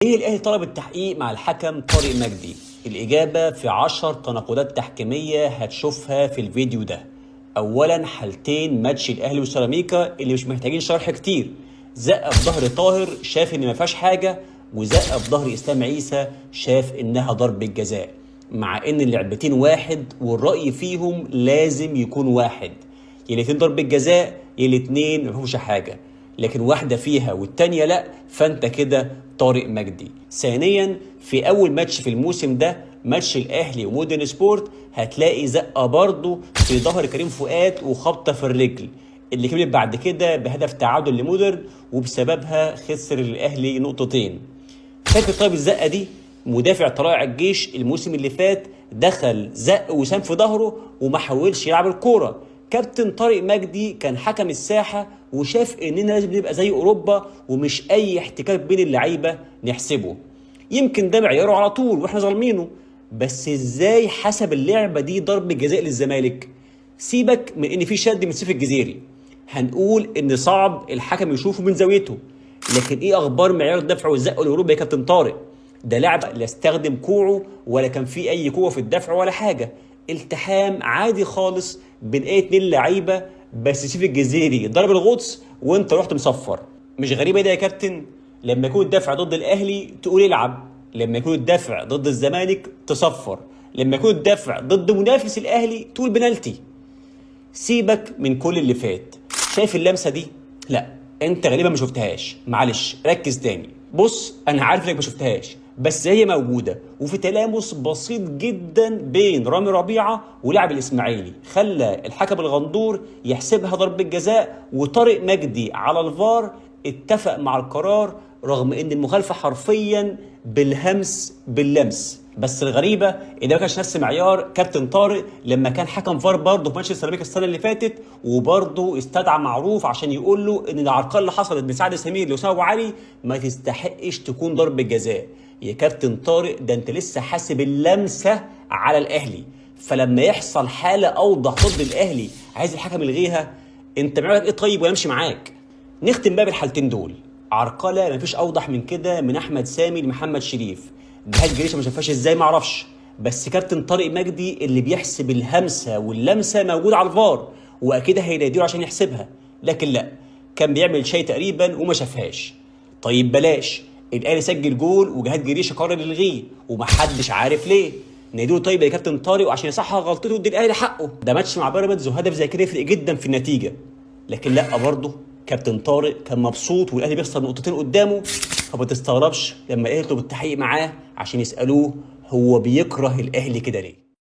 ليه الاهلي طلب التحقيق مع الحكم طارق مجدي؟ الاجابة في 10 تناقضات تحكيميه هتشوفها في الفيديو ده. اولا، حالتين ماتش الاهلي وسيراميكا اللي مش محتاجين شرح كتير. زقه في ظهر طاهر شاف ان ما فيهاش حاجة، وزقه في ظهر اسلام عيسى شاف انها ضربه جزاء، مع ان اللعبتين واحد والراي فيهم لازم يكون واحد. يا الاتنين ضربه جزاء يا الاتنين ما فيهمش حاجة، لكن واحدة فيها والتانية لا، فانت كده طارق مجدي. ثانيا، في اول ماتش في الموسم ده ماتش الاهلي ومودرن سبورت هتلاقي زقه برضه في ظهر كريم فؤاد وخبطه في الرجل اللي كملت بعد كده بهدف تعادل لمودرن، وبسببها خسر الاهلي نقطتين. فاكر طيب الزقه دي؟ مدافع طلائع الجيش الموسم اللي فات دخل زق وسام في ظهره وما حاولش يلعب الكورة. كابتن طارق مجدي كان حكم الساحة وشاف اننا لازم نبقى زي اوروبا ومش اي احتكاك بين اللعيبة نحسبه. يمكن ده معياره على طول واحنا ظالمينه، بس ازاي حسب اللعبة دي ضرب جزاء للزمالك؟ سيبك من ان في شد من سيف الجزيري، هنقول ان صعب الحكم يشوفه من زاويته، لكن ايه اخبار معيار الدفع والزق الاوروبي يا كابتن طارق؟ ده لاعب لا استخدم كوعه ولا كان في اي قوة في الدفع ولا حاجة، التحام عادي خالص بين اي اتنين لعيبة، بس سيف الجزيري ضرب الغطس وانت رحت مصفر. مش غريبة ده يا كابتن؟ لما يكون الدفع ضد الاهلي تقول العب، لما يكون الدفع ضد الزمالك تصفر، لما يكون الدفع ضد منافس الاهلي تقول بنالتي. سيبك من كل اللي فات. شايف اللمسة دي؟ لا، انت غالبا ما شفتهاش، معلش ركز تاني. بص، انا عارف انك ما شفتهاش، بس هي موجودة، وفي تلامس بسيط جدا بين رامي ربيعة ولاعب الاسماعيلي خلى الحكم الغندور يحسبها ضربه جزاء، وطارق مجدي على الفار اتفق مع القرار رغم ان المخالفة حرفيا بالهمس باللمس. بس الغريبة ان ده ما كانش نفس معيار كابتن طارق لما كان حكم فار برضه في ماتش سيراميكا السنة اللي فاتت، وبرضه استدعى معروف عشان يقول له ان العرقله اللي حصلت من سعد سمير لاسامة ابو علي ما تستحقش تكون ضربه جزاء. يا كابتن طارق، ده انت لسه حاسب اللمسة على الاهلي، فلما يحصل حاله اوضح ضد الاهلي عايز الحكم يلغيها؟ انت معاك ايه طيب ولا امشي معاك؟ نختم بقى بالحالتين دول. عرقله مفيش اوضح من كده من احمد سامي لمحمد شريف، جهاد جريشه ما شافهاش ازاي معرفش، بس كابتن طارق مجدي اللي بيحسب الهمسه واللمسه موجود على الفار واكيد هيناديله عشان يحسبها، لكن لا، كان بيعمل شيء تقريبا وما شافهاش. طيب بلاش، الاهلي سجل جول وجهاد جريشه قرر يلغيه ومحدش عارف ليه. ناديله طيب يا كابتن طارق عشان يصحح غلطته ويدي الاهلي حقه، ده ماتش مع بيراميدز وهدف زي كده يفرق جدا في النتيجة. لكن لا، برضه كابتن طارق كان مبسوط والاهلي بيخسر نقطتين قدامه، فما تستغربش لما الاهلي يطلب التحقيق معاه عشان يسالوه هو بيكره الاهلي كده ليه.